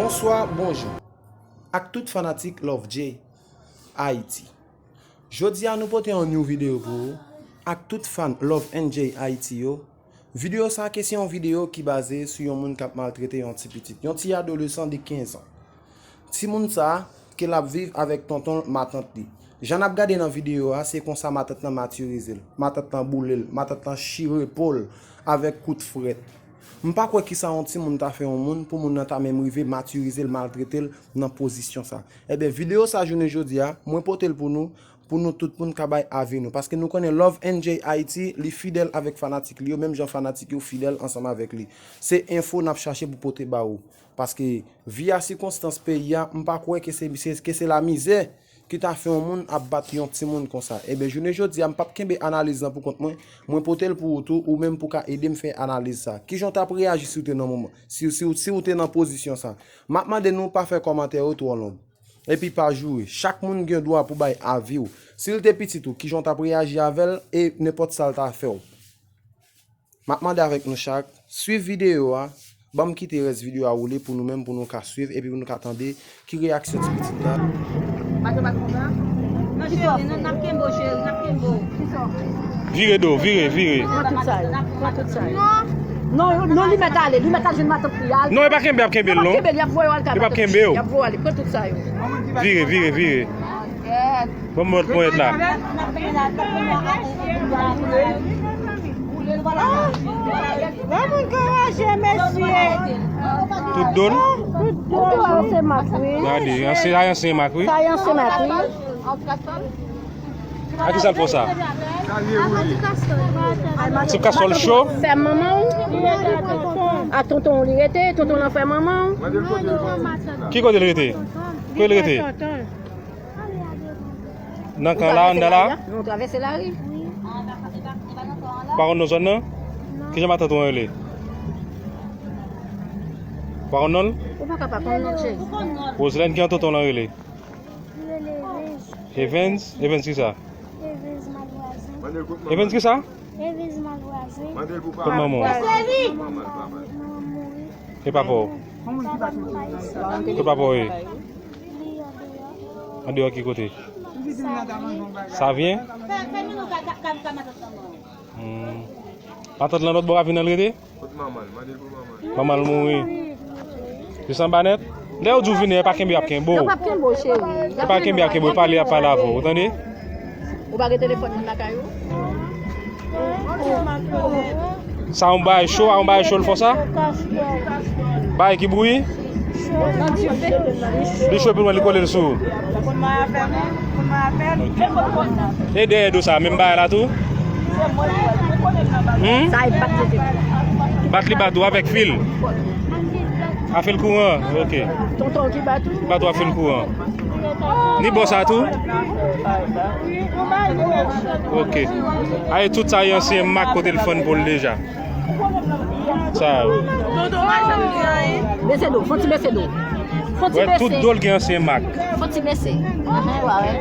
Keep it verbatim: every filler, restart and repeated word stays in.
Bonswa, bonjou ak tout fanatik Love J Haiti. Jodi a nou pote yon new videyo pou ou ak tout fan Love N J Haiti yo. Videyo sa a ke se yon videyo ki baze sou yon moun k ap maltrete yon ti pitit, yon ti adolesan de kenz an. Timoun sa a ke l ap viv avèk tonton l, matant li. Jan n ap gade nan videyo a, se konsa matant lan matirize l, matant lan boule l, matant lan chire po l avèk kout frèt. M pa kwè kisa yon timoun ta fè yon moun pou moun nan ta menm rive matirize l, maltrete l nan pozisyon sa. Ebyen, videyo sa jounen jodi a, mwen pote l pou nou, pou nou tout moun ka bay avi nou. Paske nou konnen Love N J Haiti, li fidèl avèk fanatik li yo, menm jan fanatik yo fidèl ansanm avèk li. Se enfo n ap chache pou pote ba ou. Paske vi a, sikonstans peyi a, m pa kwè ke se, se, ke se lamizè ki ta fè yon moun ap bat yon timoun konsa. Ebyen, jounen jodi a, m p ap kenbe analiz lan pou kont mwen. Mwen pote l pou ou tou, ou menm pou ka ede m fè analiz sa. Kijan w t ap reyaji si w te nan moman, si, si, si w te nan pozisyon sa? M ap mande nou pa fè kòmantè yo twò long. Epi pa joure. Chak moun gen dwa pou bay avi w. Si l te pitit ou, kijan w t ap reyaji avè l e nenpòt sa l ta fè w? M ap mande avèk nou chak, swiv videyo a, ban m kite rès videyo a woule pou nou menm, pou nou ka swiv, epi pou nou ka tande ki reyaksyon ti pitit la. Non, cheri, non, n ap kenbe w, cheri, n ap kenbe w. Vire do, vire, vire. Pran tout sa yo, pran tout sa yo. Non, non, li mèt ale, li mèt al jwenn matant li, al. Non, e pa kenbe, ap kenbe l, non. Kenbe l, y ap voye w al kay matant li, y ap voye w ale, pran tout sa yo. Vire, vire, vire. Bon, mwen ponyèt la. Tout do l? Tout do l. Gade, ansyen, sa ansyen mak, wi. Sa ansyen mak, wi. A ki sa l fè w sa? Ti kastòl cho. Fè manman w. A tonton w li rete, tonton w lan fè manman w. Ki kote l rete? Kote l rete? Nan kan la, anndan la? Nou travèse lari. Pa konn non zòn nan? Kijan matant ou an rele? Pa konn non l? Ou pa ka pa konn non, cheri. Roselèn, kijan tonton w lan rele? Li rele Evens. Evens? Evens kisa? Evens Malvwazen. Evens kisa? Evens Malvwazen. Kot manman w? Manman pa, manman mouri. E papa w? Papa m pa isi. Kot papa w ye? Li andeyò. Andeyò ki kote? Savyen. Savyen? Hmm. Matant lan lòt bò ravin nan l rete? Manman l, mande l pou manman l. Manman l mouri. Jis anba nèt? Lè yo di w vini, e pa kenbe y ap kenbe w. Yo p ap kenbe w, cheri. E pa kenbe y ap kenbe w, pale y ap pale avè w, ou tande? Ou pa gen telefòn moun lakay ou? Sa yon bagay cho, a yon bagay cho l fè w sa? Bagay ki bouyi? Li cho epi li kole l sou ou. E dèyè do sa, menm bagay la tou? Hmm? Sa e bat li te. Bat li bat ou avèk fil? A fil kouran, ok. Tonton ki bat ou? Bat ou a fil kouran. Ni bò sa tou? Ok. Aye, tout sa yo ansyen mak kote l fann po l deja. Sa yo. Bese do, fon ti bese do. Fon ti bese. Wè, tout do l gen ansyen mak. Fon ti bese. Ahn, wè.